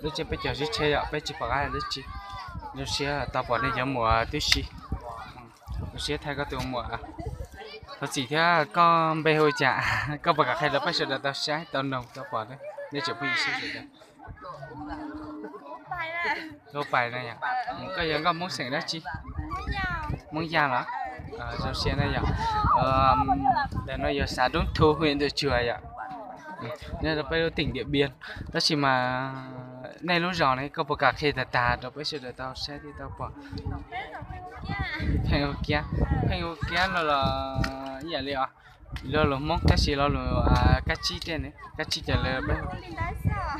Lub tsheb peb caug zib tsheb yom, peb tsis pom qab lub tsheb. Zoo siab tau pom nej cov muam tib si. Zoo siab thaij koj tus muam. Thov txim thiab, koj npe hu cas? Koj puas kam qhia rau peb sawv daws tau saib tau noog tau pom, nej tsoom phooj ywg sawv daws? Hu Pais na yom. Koj yog nkauj Hmoob xeem dab tsi? Hmoob Yaj los? Zoo siab na yom. Ntawm no yog xav Doob Thu, hwm Ntuj Tsuag yom. Nyob rau peb lub teem Diam Npiam, tab sis mas nej lub zos ne, koj puas kam qhia tag tag rau peb sawv daws tau saib thiab tau pom? Pheej Ua Kiab, Pheej Ua Kiab no los ib yam li os, lo lus Hmoob tab sis lo lus Kab Tsib tej ne, Kab Tsib ces lawv peb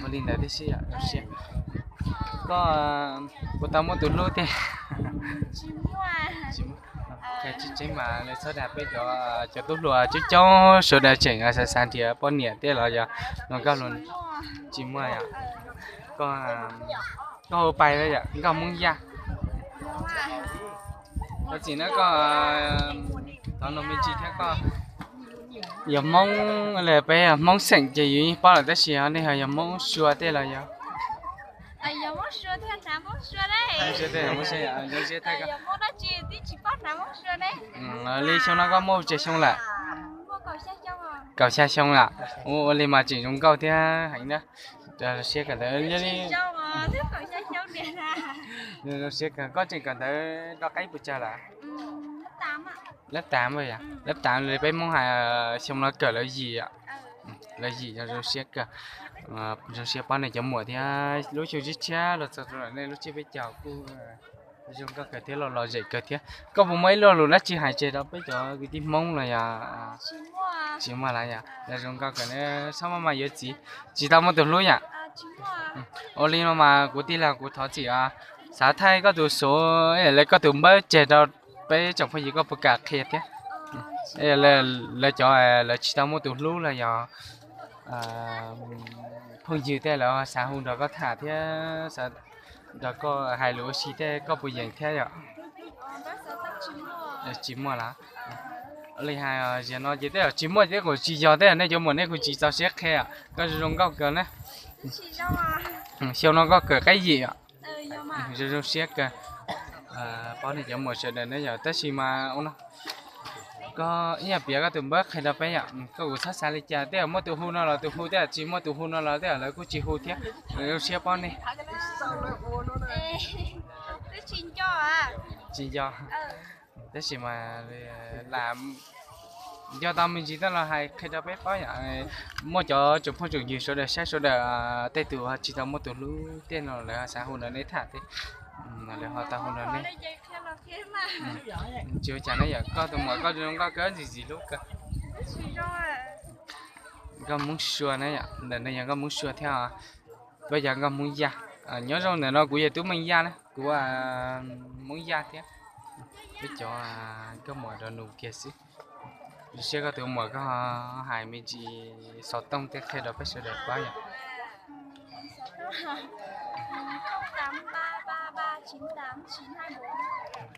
ua li ntawd tib si yom. Zoo siab. Koj puas tau muaj tus hlub tej? Tsis muaj. Tsis muaj. Tsis tseeb mas lawv txhob dag peb cov, cov tub hluas coob coob sawv daws tseem xav xav nrhiav poj niam tej los yog zoo nkauj los? Tsis muaj yom. Koj, koj hu Pais yom, nkauj Hmoob Yaj. Thov txim na koj, thov nug me ntsis thiab, koj yog Hmoob, peb yog Hmoob xeem ces yus yeej paub lawm, tab sis nej ho yog Hmoob Sua tej los yog? Li xyoo no koj muaj tsawg xyoo lawm? Kaum xya xyoo lawm. Ua li mas tseem zoo nkauj thiab heev na. Zoo siab kawm ntawv. Zoo siab kawm, koj tseem kawm ntawv rau qib puas tsawg lawm? Lab tav yom, lab tav li peb Hmoob hais, xyoo no kawm lab yim, lab yim. Zoo siab kawm, zoo siab pab nej cov muam thiab. Lub xyoo tshiab tshiab los txog rau nej lub tsiab peb caug kuj zoo nkauj kawg thiab, los lom zem kawg thiab. Koj puas muaj ib lo lus dab tsi hais tseg rau peb cov kwv tij Hmoob los yog? Tsis muaj lawm yom. Los zoo nkauj kawg, txhob maj mam yuav txiv, tsis tau muaj tus hlub yom. Ua li no mas kuv tij laug kuv thov txim, xav thaij koj tus xov, lawv koj tus npawb tseg rau peb tsoom phooj ywg, koj puas kam qhia thiab? Lawv cov lawv tsis tau muaj tus hlub los yog phooj ywg tej lawv xav hu nrog koj tham thiab xav nrog koj hais lus ua si tej, koj puas yeem thiab yom? Tsis muaj lawm. Li hais tias no ces tej zaum tsis muaj thiab, kuv tsis yog tej, nej cov muam nej kuj tsis txaus siab qhia, koj zoo zoo nkauj kawg na. Xyoo no koj kawm qib yim os. Zoo zoo siab kawg, pab nej cov muam sawv daws na yom. Tab sis mas ua no, koj ib yam piav koj tus npawb qhia rau peb yom. Koj kuj txhob xav li cas, tej zaum muaj tus hu no los tus hu, tej zaum tsis muaj tus hu no los tej zaum lawv kuj tsis hu thiab. Zoo siab pab nej. Tsis nco, tab sis mas lam nco tau me ntsis tej los hais qhia rau peb paub yom. Muaj cov tsoom phooj tsoom ywg sawv daws saib sawv daws, tej tus tsis tau muaj tus hlub tej no lawv xav hu nrog nej tham tej, lawv ho tau hu nrog nej. Tsis ua cas ne yom, koj tus muam koj zoo nkauj kawg, ntxim ntxim hlub kawg. Nkauj Hmoob Sua na yom, ntawm no yog nkauj Hmoob Sua thiab. Peb yog nkauj Hmoob Yaj. Nyob zoo, ntawm no kuv yog Tub Meej Yaj na, kuv Hmoob Yaj thiab. Peb cov nkauj muam rau nus kiag xwb. Zoo siab koj tus muam koj hais me ntsis xov tooj tej qhia rau peb sawv daws paub yom.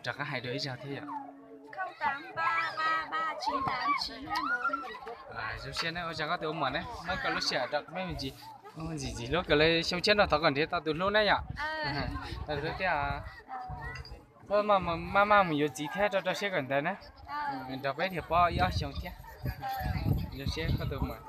Rov qab hais dua ib zaug thiab yom. Zoo siab na, ua tsaug koj tus muam na, muab koj lub sij hawm rau peb me ntsis. Ntxim ntxim hlub kawg li, xyoo tshiab no thov kom nrhiav tau tus hlub na yom. Tau tus hlub thiab. Maj maj mus yuav txiv thiab rau rau siab kawm ntawv na. Nrog peb nrhiav pob ib ob xyoo thiab. Zoo siab koj tus muam.